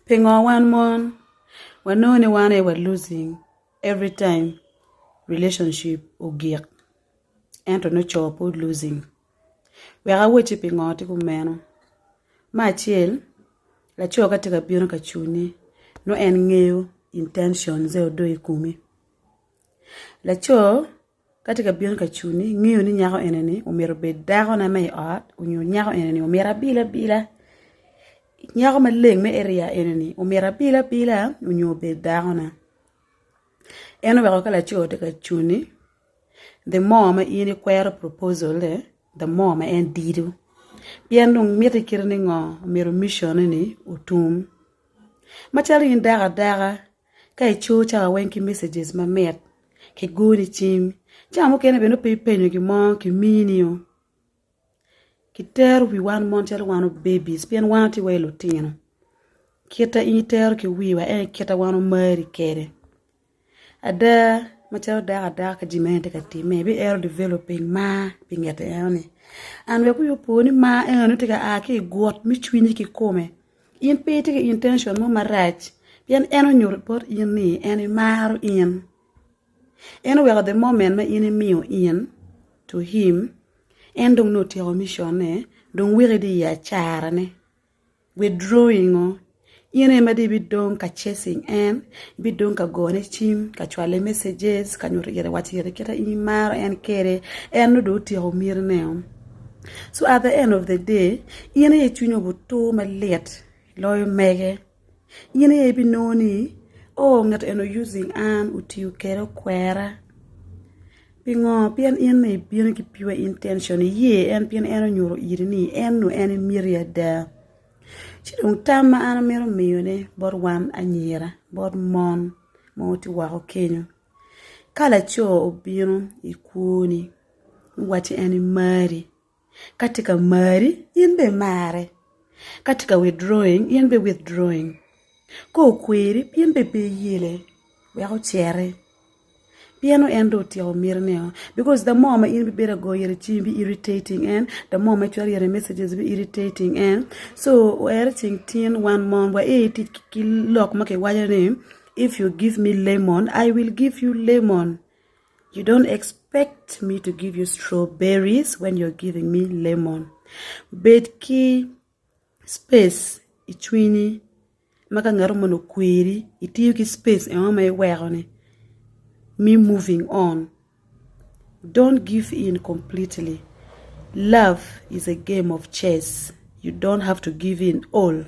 Pingo wan mon wanongo ni wan aye wa losing every time relationship ogik ento nongo co pud losing? Wek awacci pingo tye kumeno. Me acel, laco ka tye ka bino ka cunni nongo en ngeyo intentions dong i komi. Laco Ka tye ka bino ka cuni, ngeyo ni nyako eni-ni omyero obed dakona me i ot nyo nyako eni-ni omyero abil abila, nyako maleng me area eni-ni omyero abil abila nyo obed dakona. En oweko ka laco tye ka cuni the more ma in ikwero proposal-le the more ma en dido pien dong miti kite ni ngo omyero mission-ni otum. Macalo in dako adaka ka ico cawa weng ki messages mamit ki goni cim cawa mukene bene nongo pe ipenyo gin mo ki mini o ki tero wi wan mon calo wan babies pien wan watye wai lutino kita in itero ki wiwa en aye kita wan wamari kwede ada macalo dako adaka ka jami meno tye ka timme ibiero developing mar pi nget enoni and wek wi opo ni mar enoni tye ka a ki i gut me cwinyi kikome. In pe itye ki intention mo marac pien en onyuto bot in ni en emaro in. En oweko the moment ma in imiyo in to him en dong nongo otyeko mission-ne dong weki dong i acarane withdrawing o in aye ma dong ibidong ka chasing en ibidong ka gone cim ka cwale messages ka nyuto ite waco ite kit ma in imaro en kwede en nongo dong otyeko mitine o. So at the end of the day in aye cwinyi obutur malit loyo mege in aye ibinongo ni oh ngat eni o-using an otiyo kwede okwera pingo pien in nongo ibino ki pure intention iye en pien en onyuto iri ni en nongo en emiti ada ci dong tam ma an amito miyone bot wan anyira bot mon ma watye woko kenyo ka laco obino i kwoni Wacci en emari. Ka tye ka mari, in bene imare. Ka tye ka withdrawing, in bene i withdrawing. Ka okweri, in bene pe iyele wek ociti pien nongo en dong otyeko mitine because the more ma in ibibedo ka goyo ite cim bi irritating en, the more ma icwalo ite messages bi irritating en so ere ceng tin wan mon wa tic ki lok ma kiwaco ni if you give me lemon I will give you lemon. You don't expect me to give you strawberries when you're giving me lemon. Bed ki space i cwinyi ma ka ngat moni okweri itiyo ki space eno ma iweko ni me moving on. Don't give in completely. Love is a game of chess. You don't have to give in all.